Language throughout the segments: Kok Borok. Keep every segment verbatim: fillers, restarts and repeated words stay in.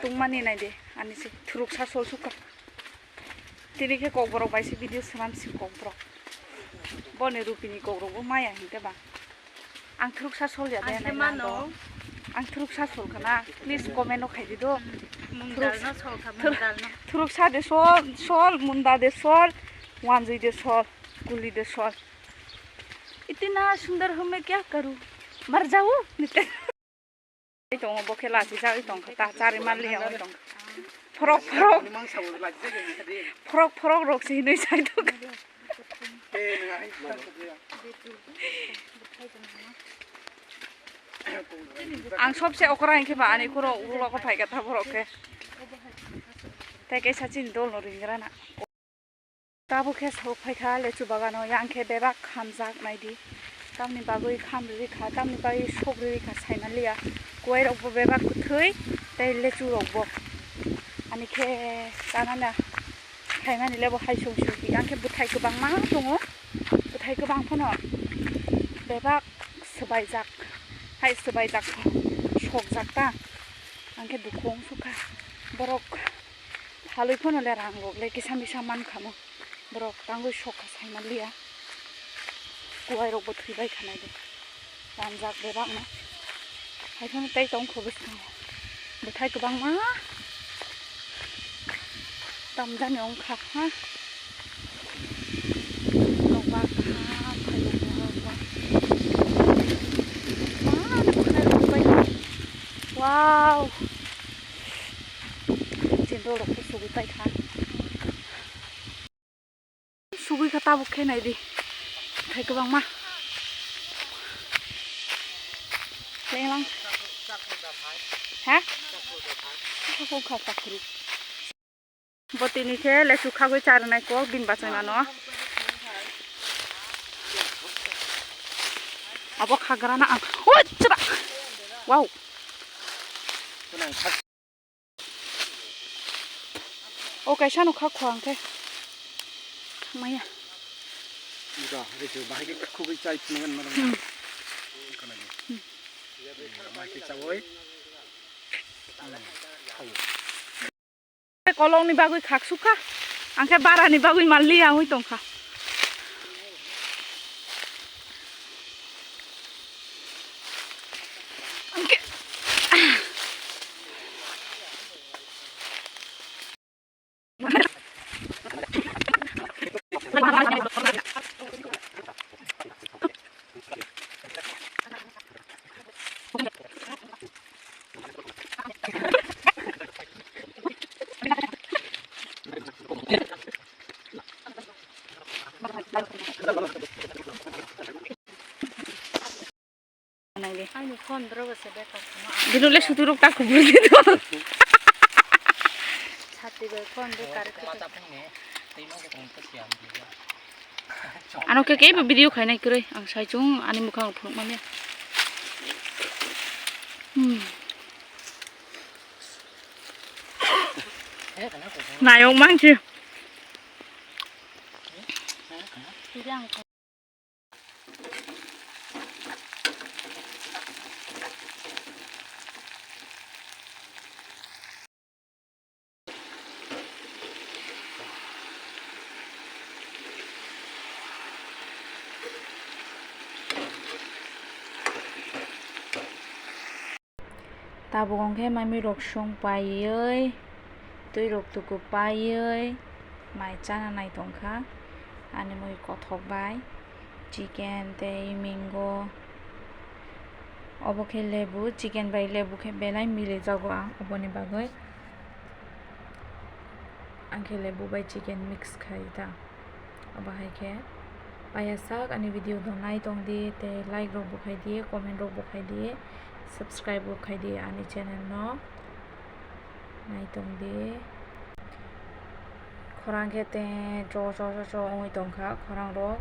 Tungmani naidi, ani se thuruksa sol sukha. Tini khe kokborok bai se video swnam si kokborok. Boni rupini kokrokbo maya hinkhe ba. Ang thuruksa sol ya de. Ang khe nai mano. Ang thuruksa sol khana. Please comment o khai di do. Mungdal no sol kha, thur-, mungdal no. Thuruksa de sol, sol, munda de sol, wanjui de sol, kuli de sol. Itina sundar hum main kya karu? Mar jao. Tongo, bo khe lachi jagwi tongkha, ta chari manliya wng tongkha. Phorok, phorok. Phorok, phorok rok se hinwi sai tongkha. Ang sobse okra hinkhe ba ani khoro ulo ko phaikha ta borok khe. Tei kaisa chini dol no ringrana. Tabuk khe sok phaikha lechu bagano, yang khe bebak khamjak naidi. Tamni bagwi kham rwrwi kha, tamni bagwi sok rwrwi kha saimaliya. Kuwai rokbo bebak kwthwi tei lechu rokbo. Ani khe chanana khaimani lebo hai song song di. Yang khe bwthai kwbangma tongo. Bwthai kwbang phano bebak swbaijak. Hai swbaijak sokjak ta. Ang khe dukhu wng sukha. Borok Phalwi phano le rang rok le kisa misa man kha mo. Borok tangwi sok kha sai man liya. Kuwai rok bo thwi bai kha nai de. Ranjak bebak no. Hai phano tei tong kho bwskango. Bwthai kwbangma. Tamjani wng kha ha. Nokbar kaham phai rok bo ha. Wow. Chin rok khe sugwi paikha. Sugwi kha tabuk khe naidi. Thai kwbangma. Lenglang. Ha? Kha kha chakri. Bo tini khe lechu khagwi charwnai kok bini bachai mano. Abo khagrana ang. Oi, chwra. Wow. O kaisa no kha khwang khe. Maya. Ida, ito, bahai khe khugwi chai phunuknwi mano. Hmm. Bahai khe chawoi. Kolongni bagwi khak sukha. Ang khe barani bagwi manliya wngwi tongkha. Nangdi. Ani phone drogo se bekar khama. Bino le suturuk ta kubur di do. Sati bai phone bekar khama. Ano khe kebo video khainai kwrwi ang sai chung ani mukhang phunuk manya. Hmm. Nayok mangsi. Tabuk hwnkhe maimui rok song paiwi, twi rok tuku paiwi mai chana nai tongkha ani mui kothok bai. Chicken tei mango, obo khe lebu, chicken bai lebu khe belai mili jago ang, oboni bagwi ang khe lebu bai chicken mix khai ta. Obo hai khe paiya sak ani video no nai tong di, tei like rok bo khai di, comment rok bo khai di, subscribe bo khai di ani channel no. Nai tong di. Khorang khe te cho cho cho cho wngwi tong kha, khorang rok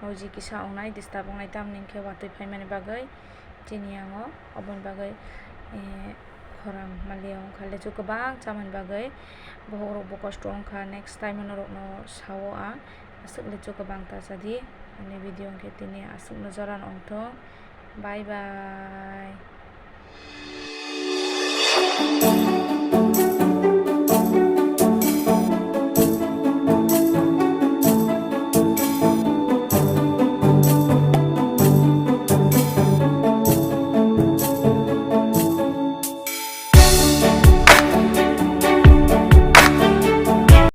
noisy kisa wngnai, disturb wngnai, tamni hwnkhe watwi phaimani bagwi chini yango, oboni bagwi, eh, khorang maliya wngkha, lechu kwbang chamani bagwi bohrok bo kosto wngkha, next time norokno sao ang, aswk lechu kwbang ta cha di, ani video hwnkhe tini aswkno jora no wngthung, bye bye.